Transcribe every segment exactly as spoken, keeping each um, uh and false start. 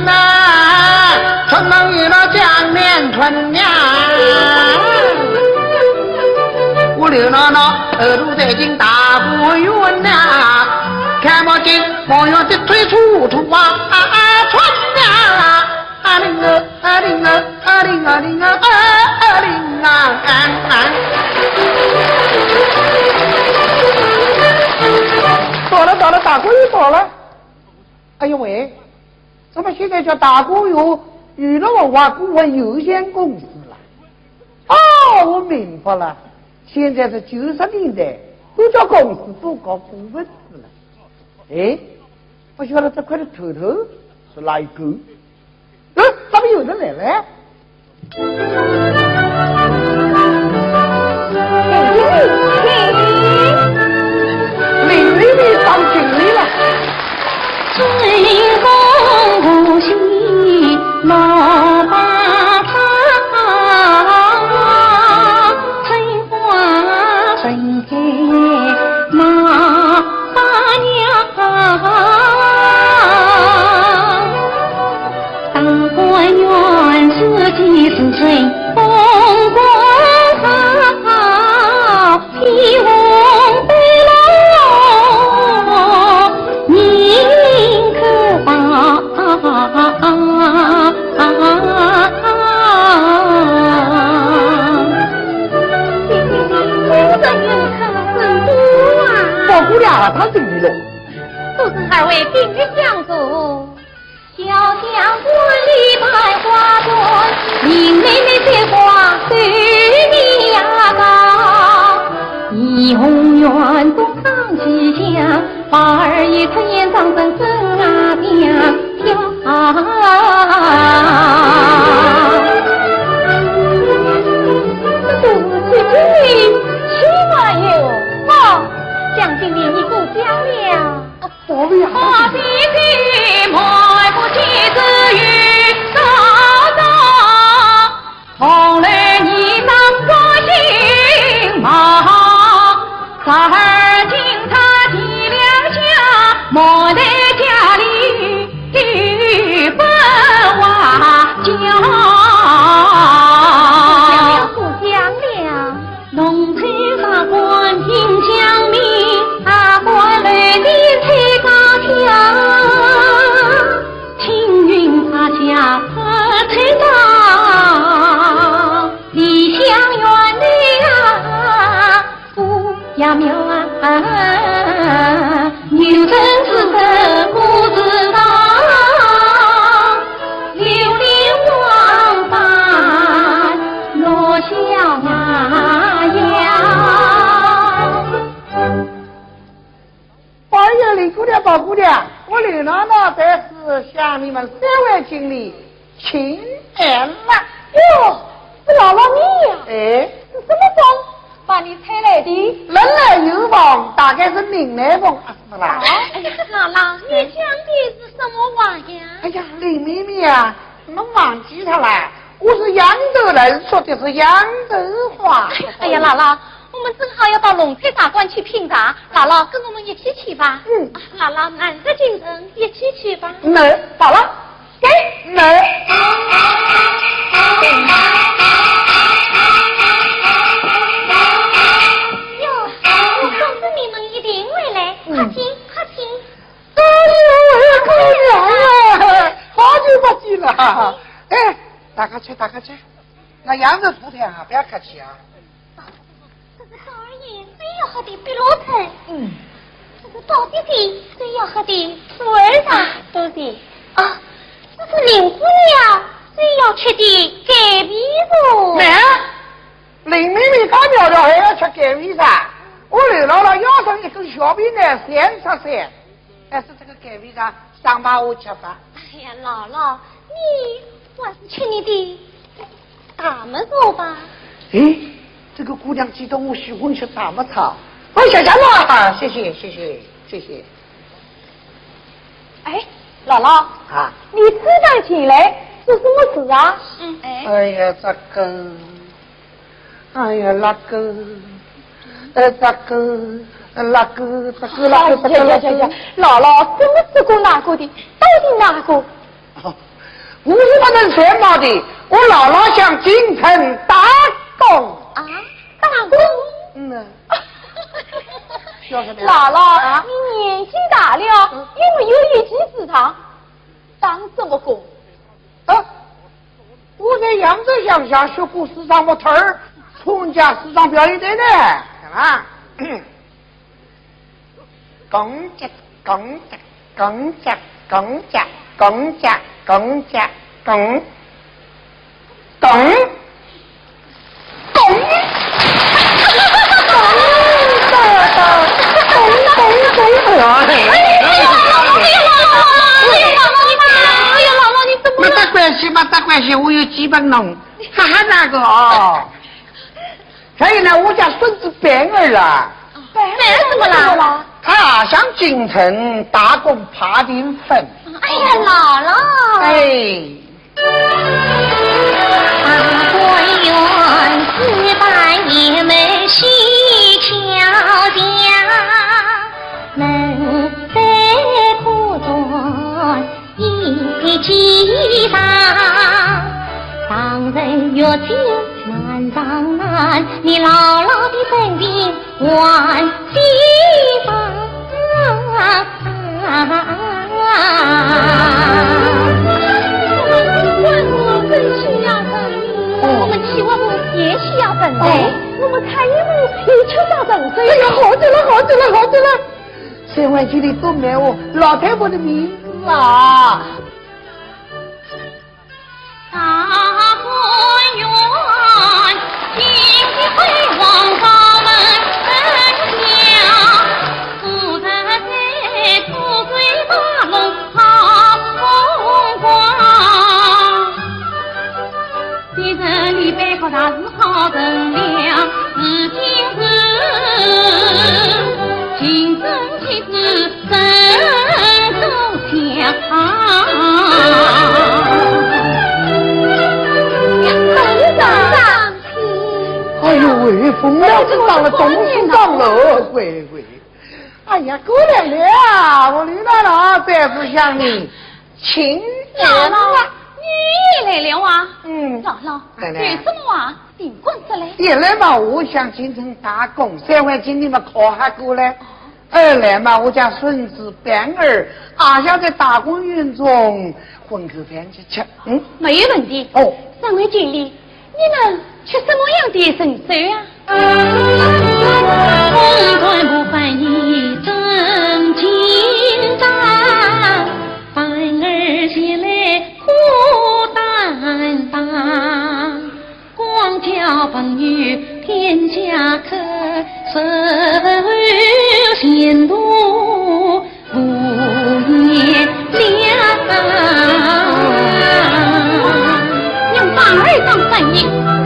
呐，春梦里了江南春呀。我刘奶奶耳朵戴进大观园呐，看不见望远的推出土啊，春呀，啊灵啊，啊灵啊，啊灵啊灵啊，啊灵啊，啊啊。到了，到了，大观园到了。 哎呦喂，怎么现在叫大观园娱乐文化顾问有限公司了？哦，我明白了，现在是九十年代，都叫公司都搞顾问了。哎，不晓得这块的头头是哪一个？哎，怎么有人来了？ 林妹妹上京来了。宝姑娘啊，她怎么了？多谢二位鼎力相助。 这都是最近的新朋友。哦，想今天你过奖了。 过奖了。 哎呀，林姑娘、宝姑娘，我刘奶奶在此向你们三位经理请安了。哟，是老老你呀？哎。是什么风把你吹来的？人来有风，大概是人来风啊，是不啦？哎呀，老老，你讲的是什么话呀？哎呀，林妹妹啊，侬忘记脱啦？我是扬州人，说的是扬州话。哎呀，老老， 我们正好要到弄堂茶馆去品茶，老老，跟我们一起去吧。嗯。啊，老老，难得精神，一起去吧。嗯，好了，给，嗯。哟，公子你们一定会来，嗯。快请，快请。哎呦，姑娘呀，好久不见了。哎，大家吃，大家吃。那羊肉铺开啊，不要客气啊。 这个高二爷最要好的碧螺春。嗯。这个宝姐姐最要好的鼠耳茶。啊，多谢。啊，这是林姑娘最要吃的盖皮茶。没啊，林妹妹刚苗条还要吃盖皮茶，我刘老老要上一根小皮带，三十三。 但是这个盖皮茶上把我吃吧。哎呀，老老，你还是吃你的大麦茶吧。哎，这个姑娘知道我喜欢吃大麦茶。哦，谢谢啦，谢谢，谢谢，谢谢。哎，老老。啊。你这般前来做什么事啊？嗯，哎。哎呀，这个 哎呀，那个，呃，这个，呃，那个，这个，那个，这个，哎呀呀呀呀，老老，什么这个那个的，到底哪个？我是不能说嘛的，我老老想进城打工。啊，打工？嗯呐。笑什么呀？老老，啊？你年纪大了，嗯。也没有一技之长，打什么工？啊？我在扬州乡下学过四张模特儿，参加四张表演队呢，是吧？ 公家，公家，公家，公家，公家，公家，公，公，公，公，公，公，哎呀，老老，哎呀，老老，哎呀，老老，你怎么了？没得关系，没得关系，我有基本功，哈哈，那个哦。 所以呢，我家孙子板儿啦。板儿怎么了？他想进城打工爬田粪。哎呀，老老。哎。 我们去挖土也需要粪堆，我们采野木也缺少粪堆。哎呀，好极了，好极了，好极了！ 三环街里都没有老太婆的名字啊。哎呦喂，风了，风了，冬天到了，喂喂。哎呀，过来了，我刘奶奶在此向你请安啊。你也来了啊？嗯。老老，奶奶。有什么话尽管说来。一来嘛，我想进城打工，三环街里嘛，考察过来。 二来嘛，我家孙子板儿，也想在打工运中混口饭吃吃。嗯？没有问题。哦。三环街里，你们吃什么样的人手啊？用板儿当生意，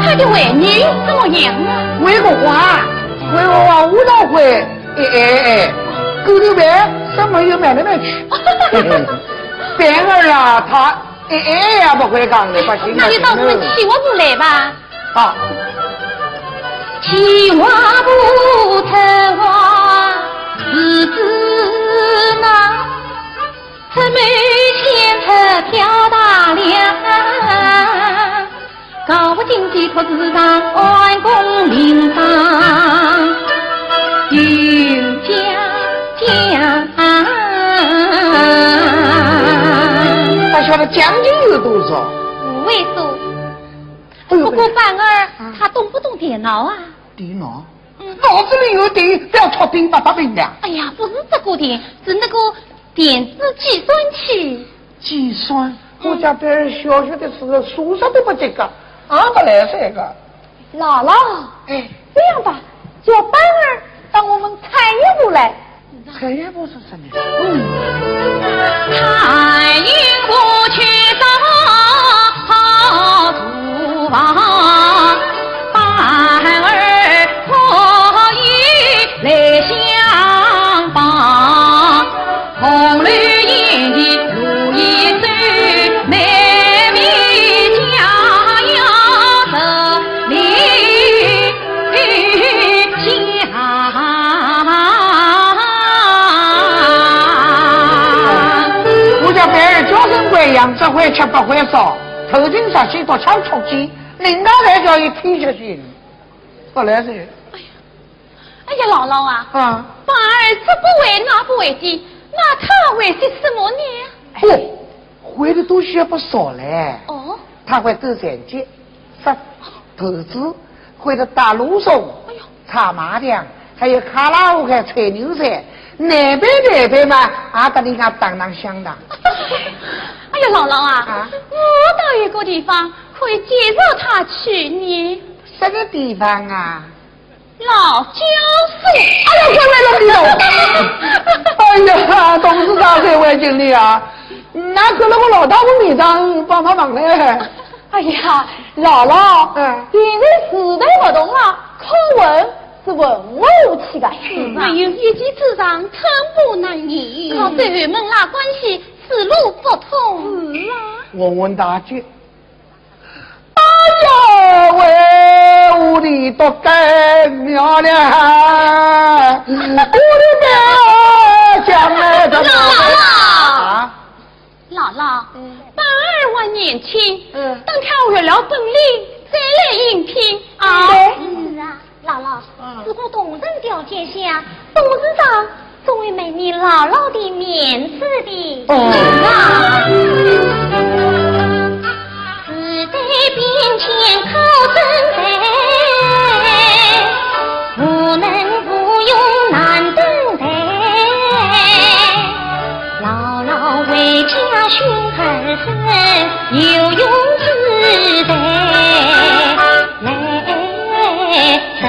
他的外语怎么样啊？外国话，外国话我倒会，哎哎哎，狗头板，什么又买来买去。板儿啊，他 哎哎呀，不会讲的，不行，那就到我们企划部来吧。好。他晓得将近有多少？五位数。哎呦，不过板儿，啊。他懂不懂电脑啊？电脑？嗯。脑子里有电，不要戳屏，把它屏掉。哎呀，不是这个电，是那个电子计算器。计算？嗯。我家板儿小学的时候，数学都不及格，啊，不来这个。 老老，哎。这样吧，叫板儿到我们采野部来。采野部是什么？嗯。我家板儿叫声怪这会吃不会烧，头颈十几多枪出去，领导才叫一天就行。不来事。哎呀，哎呀，老老啊，啊，宝二这不会那不会的，那他会些什么呢？哦，会的东西也不少嘞。哦，他会斗拳击，杀兔子，会的打龙松，哎呦， 唱麻将，还有卡拉OK、吹牛噻，难背难背嘛，阿搭俚个当当响当。哎呀，老老啊，啊，我倒有个地方可以介绍他去呢。什么地方啊？老教书。哎呀，我来了，你了。哎呀，董事长最会情理啊，那可能我老大我面上帮帮忙嘞。 哎呀，老老，嗯，现在时代不同了，考文是文无武器的。是啊，没有一技之长，寸步难移。靠这后门拉关系，死路不通。是啊。我问大姐，哎呀喂，屋里都该妙了，屋里边将来怎么办啊？ 老老，嗯，宝二还年轻，嗯，等他学了本领，再来应聘啊。对。是啊，老老，嗯，如果同等条件下，董事长总会卖你老老的面子的。哦。是啊。时代变迁靠等待，无能无用难登台。 老老为家训儿孙，有用之才来成